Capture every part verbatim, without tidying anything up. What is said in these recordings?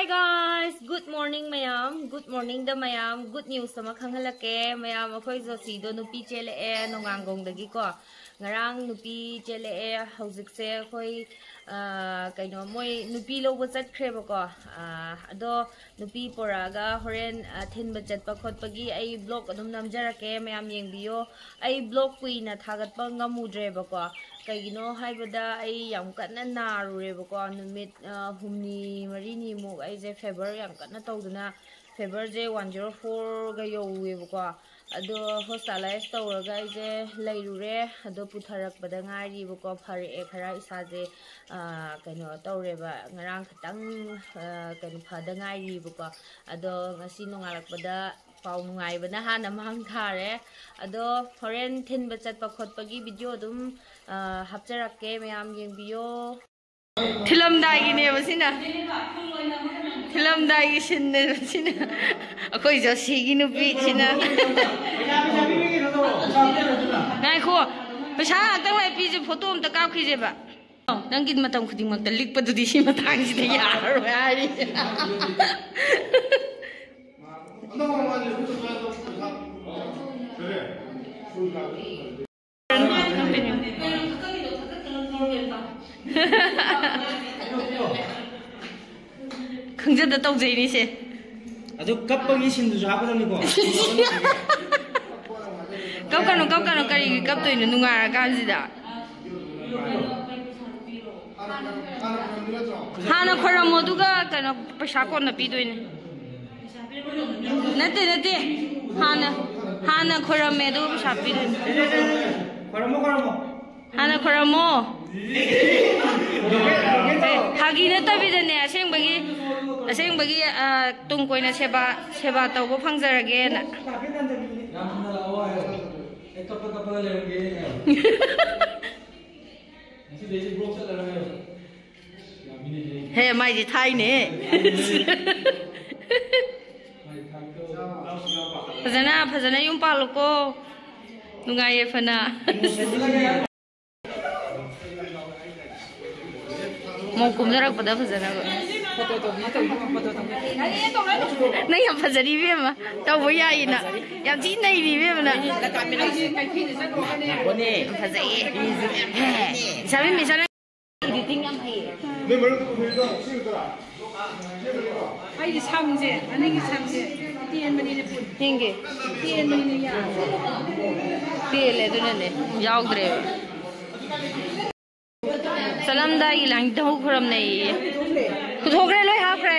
Hi guys, good morning ꯃꯌꯥꯝ꯫ Good morningꯗ ꯃꯌꯥꯝ good news ꯑꯃ ꯈꯪꯍꯜꯂꯛꯀꯦ꯫ ꯃꯌꯥꯝ, ꯑꯩꯈꯣꯏ ꯖꯣꯁꯤꯗꯣ ꯅꯨꯄꯤ ꯆꯦꯜꯂꯛꯑꯦ ꯅꯣꯡꯉꯥꯡꯒꯣꯡꯗꯒꯤꯀꯣ꯫ ꯉꯔꯥꯡ ꯅꯨꯄꯤ ꯆꯦꯜꯂꯛꯑꯦ꯫ ꯍꯧꯖꯤꯛꯁꯦ ꯑꯩꯈꯣꯏ, ꯑ, ꯀꯩꯅꯣ, ꯃꯣꯏ ꯅꯨꯄꯤ ꯂꯧꯕ ꯆꯠꯈ꯭ꯔꯦꯕꯀꯣ꯫ ꯑ, ꯑꯗꯣ ꯅꯨꯄꯤ ꯄꯣꯔꯛꯑꯒ ꯍꯣꯔꯦꯟ, ꯑ, ꯊꯤꯟꯕ ꯆꯠꯄ ꯈꯣꯠꯄꯒꯤ ꯑꯩ vlog ꯑꯗꯨꯝ ꯅꯝꯖꯔꯛꯀꯦ, ꯃꯌꯥꯝ ꯌꯦꯡꯕꯤꯌꯣ꯫ ꯑꯩ vlog ꯀꯨꯏꯅ ꯊꯥꯒꯠꯄ ꯉꯝꯃꯨꯗ꯭ꯔꯦꯕꯀꯣ꯫ ꯀꯩꯒꯤꯅꯣ ꯍꯥꯏꯕꯗ ꯑꯩ ꯌꯥꯝ ꯀꯟꯅ ꯅꯥꯔꯨꯔꯦꯕꯀꯣ꯫ ꯅꯨꯃꯤꯠ, ꯑ, ꯍꯨꯝꯅꯤ ꯃꯔꯤꯅꯤꯃꯨꯛ ꯑꯩꯁꯦ fever ꯌꯥꯝ ꯀꯟꯅ ꯇꯧꯗꯅ, feverꯁꯦ one zero fourꯒ ꯌꯧꯋꯦꯕꯀꯣ꯫ ꯑꯗꯣ hospitalize ꯇꯧꯔꯒ ꯑꯩꯁꯦ ꯂꯩꯔꯨꯔꯦ꯫ ꯑꯗꯣ ꯄꯨꯊꯔꯛꯄꯗ ꯉꯥꯏꯔꯤꯕꯀꯣ꯫ ꯐꯔꯛꯑꯦ ꯈꯔ ꯏꯁꯥꯁꯦ, ꯑ, ꯀꯩꯅꯣ ꯇꯧꯔꯦꯕ꯫ ꯉꯔꯥꯡ ꯈꯛꯇꯪ, ꯑ, ꯀꯩꯅꯣ ꯐꯗ ꯉꯥꯏꯔꯤꯕꯀꯣ꯫ ꯑꯗꯣ ꯉꯁꯤ ꯅꯣꯡꯉꯥꯜꯂꯛꯄꯗ ꯄꯥꯎ ꯅꯨꯡꯉꯥꯏꯕꯅ ꯍꯥꯟꯅ ꯃꯥꯡ ꯊꯥꯔꯦ꯫ ꯑꯗꯣ ꯍꯣꯔꯦꯟ ꯊꯤꯟꯕ ꯆꯠꯄ ꯈꯣꯠꯄꯒꯤ video ꯑꯗꯨꯝ, ꯑ, ꯍꯥꯞꯆꯔꯛꯀꯦ, ꯃꯌꯥꯝ ꯌꯦꯡꯕꯤꯌꯣ꯫ ꯊꯤꯜꯂꯝꯗꯥꯏꯒꯤꯅꯦꯕ ꯁꯤꯅ꯫ ꯊꯤꯜꯂꯝꯗꯥꯏꯒꯤ ꯁꯤꯟꯅꯦꯕ ꯁꯤꯅ꯫ ꯑꯩꯈꯣꯏ ꯖꯣꯁꯤꯒꯤ ꯅꯨꯄꯤꯁꯤꯅ꯫ ꯉꯥꯏꯈꯣ, ꯄꯩꯁꯥ ꯉꯥꯛꯇꯪ ꯂꯩ ꯄꯤꯁꯦ, photo ꯑꯝꯇ ꯀꯥꯞꯈꯤꯁꯦꯕ꯫ ꯅꯪꯒꯤ ꯃꯇꯝ ꯈꯨꯗꯤꯡꯃꯛꯇ ꯂꯤꯛꯄꯗꯨꯗꯤ ꯁꯤ ꯃꯇꯥꯡꯁꯤꯗ ꯌꯥꯔꯔꯣꯏ ꯍꯥꯏꯔꯤ꯫ ꯈꯪꯖꯗ ꯇꯧꯖꯩꯅꯤꯁꯦ꯫ ꯑꯗꯨ ꯀꯞꯄꯒꯤ ꯁꯤꯟꯗꯨꯁꯨ ꯍꯥꯞꯀꯗꯕꯅꯤꯀꯣ꯫ ꯀꯞꯀꯅꯨ, ꯀꯞꯀꯅꯨ, ꯀꯔꯤꯒꯤ ꯀꯞꯇꯣꯏꯅꯣ ꯅꯨꯡꯉꯥꯏꯔꯀꯥꯟꯁꯤꯗ? ꯍꯥꯟꯅ ꯈꯣꯏꯔꯝꯃꯣ, ꯑꯗꯨꯒ ꯀꯩꯅꯣ, ꯄꯩꯁꯥ ꯀꯣꯟꯅ ꯄꯤꯗꯣꯏꯅꯦ꯫ ꯅꯠꯇꯦ, ꯅꯠꯇꯦ, ꯍꯥꯟꯅ, ꯍꯥꯟꯅ ꯈꯣꯏꯔꯝꯃꯦ, ꯑꯗꯨꯒ ꯄꯩꯁꯥ ꯄꯤꯗꯣꯏꯅꯦ꯫ ꯈꯣꯏꯔꯝꯃꯣ, ꯈꯣꯏꯔꯝꯃꯣ꯫ ꯍꯥꯟꯅ ꯈꯣꯏꯔꯝꯃꯣ꯫ ꯑꯦ, ꯐꯥꯒꯤ ꯅꯠꯇꯕꯤꯗꯅꯦ, ꯑꯁꯦꯡꯕꯒꯤ, ꯑꯁꯦꯡꯕꯒꯤ, ꯑ, ꯇꯨꯡ ꯀꯣꯏꯅ ꯁꯦꯕꯥ, ꯁꯦꯕꯥ ꯇꯧꯕ ꯐꯪꯖꯔꯒꯦꯅ꯫ ꯌꯥꯝ ꯊꯨꯅ ꯂꯥꯛꯑꯣ ꯍꯥꯏꯌꯣ꯫ ꯑꯩ ꯀꯞꯄ ꯀꯞꯄꯒ ꯂꯩꯔꯝꯒꯦ ꯍꯥꯏꯌꯣ꯫ ꯉꯁꯤꯗꯩꯗꯤ block ꯆꯠꯂꯔꯣꯏ ꯍꯥꯏꯌꯣ꯫ ꯍꯦ, ꯃꯥꯏꯗꯤ ꯊꯥꯏꯅꯦ꯫ ꯐꯖꯅ, ꯐꯖꯅ ꯌꯨꯝ ꯄꯥꯜꯂꯨꯀꯣ꯫ ꯅꯨꯡꯉꯥꯏ ꯌꯥꯏꯐꯅ꯫ ꯃꯧ ꯀꯨꯝꯅꯔꯛꯄꯗ ꯐꯖꯅꯕ꯫ ꯅꯪ ꯌꯥꯝ ꯐꯖꯔꯤ ꯏꯕꯦꯝꯃ, ꯇꯧꯕ ꯌꯥꯏꯌꯦ ꯅꯪ꯫ ꯌꯥꯝ ꯊꯤ ꯅꯩꯔꯤ ꯏꯕꯦꯝꯃ ꯅꯪ꯫ ꯌꯥꯝ ꯐꯖꯩꯌꯦ꯫ ꯏꯁꯥꯕꯤ ꯃꯤꯁꯥ ꯅꯪ editing ꯌꯥꯝ ꯍꯩꯌꯦ꯫ ꯑꯩꯒꯤ ꯁꯝꯁꯦ, ꯑꯅꯤꯒꯤ ꯁꯝꯁꯦ ꯇꯦꯟꯕꯅꯤꯅ ꯄꯨꯟ-, ꯍꯤꯡꯒꯦ꯫ ꯇꯦꯟꯕꯅꯤꯅ ꯌꯥꯗ꯭ꯔꯦ꯫ ꯇꯦꯜꯂꯦ ꯑꯗꯨꯅꯅꯦ ꯌꯥꯎꯗ꯭ꯔꯦꯕ꯫ ꯆꯠꯂꯝꯗꯥꯏꯒꯤ ꯂꯥꯏꯅꯤꯡꯊꯧ ꯈꯨꯔꯝꯅꯩꯌꯦ꯫ ꯄꯨꯊꯣꯛꯈ꯭ꯔꯦ, ꯂꯣꯏ ꯍꯥꯞꯈ꯭ꯔꯦ꯫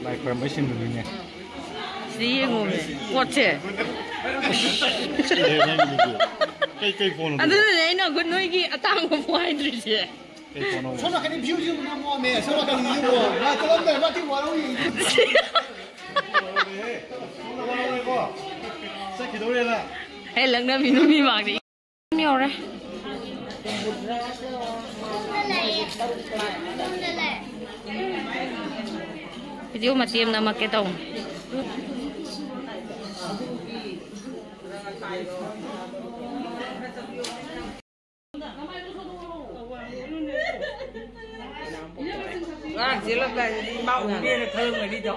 ꯂꯥꯏ ꯈꯣꯏꯔꯝꯕꯩ ꯁꯤꯟꯗꯨꯅꯤꯅꯦ꯫ ꯁꯤꯗ ꯌꯦꯡꯉꯣꯃꯦ, ꯄꯣꯠꯁꯦ꯫ ꯀꯩ, ꯀꯩ ꯐꯣꯟ ꯑꯗꯨꯅꯅꯦ ꯑꯩꯅ ꯅꯣꯏꯒꯤ ꯑꯇꯥꯡꯕ ꯐꯣꯟ ꯍꯥꯏꯗ꯭ꯔꯤꯁꯦ꯫ ꯀꯩ ꯐꯣꯟ? ꯁꯣꯝ ꯅꯥꯀꯟꯗꯤ view ꯁꯤ ꯅꯝꯃꯣꯃꯦ, ꯁꯣꯝ ꯅꯥꯀꯟꯗꯤ ꯌꯦꯡꯉꯣ꯫ ꯃꯥ ꯆꯠꯂꯝꯗꯥꯏ ꯃꯥ ꯊꯤ ꯋꯥꯔꯧꯏ꯫ ꯆꯠꯈꯤꯗꯧꯔꯦꯅ꯫ ꯍꯦ, ꯂꯛꯅꯕꯤ ꯅꯨꯄꯤ ꯃꯥꯡꯗ ꯌꯧꯔꯦ꯫ Video ꯃꯇꯦꯛ ꯑꯃ ꯅꯝꯃꯛꯀꯦ ꯇꯧꯅꯤ꯫ ꯑꯉꯥꯡ ꯆꯦꯜꯂꯝꯗꯥꯏꯗꯗꯤ ꯏꯃꯥ ꯎꯕꯤꯔꯦꯅ ꯈꯜꯂꯝꯒꯅꯤꯗꯣ꯫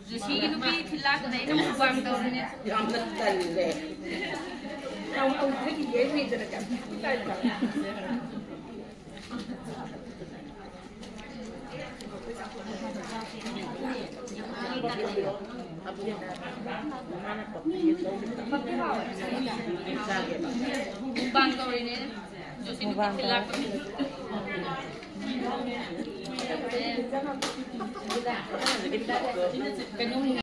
ꯖꯦꯁꯤꯒꯤ ꯅꯨꯄꯤ ꯊꯤꯜꯂꯥꯛꯇꯅ ꯑꯩꯅ ꯃꯨꯛꯕꯥꯡ ꯇꯧꯔꯤꯅꯦ꯫ ꯌꯥꯝꯅ ꯇꯜꯂꯦ꯫ ꯑꯃꯨꯛ, ꯑꯃꯨꯛ ꯊꯛꯈꯤꯒꯦ ꯍꯥꯏꯕ ꯂꯩꯇꯅ ꯀꯌꯥꯝ ꯇꯜꯂꯦ꯫ ꯃꯨꯛꯕꯥꯡ ꯇꯧꯔꯤꯅꯦ꯫ ꯖꯣꯁꯤ ꯅꯨꯄꯤ ꯊꯤꯜꯂꯥꯛꯄꯅꯤ꯫ ꯀꯩꯅꯣ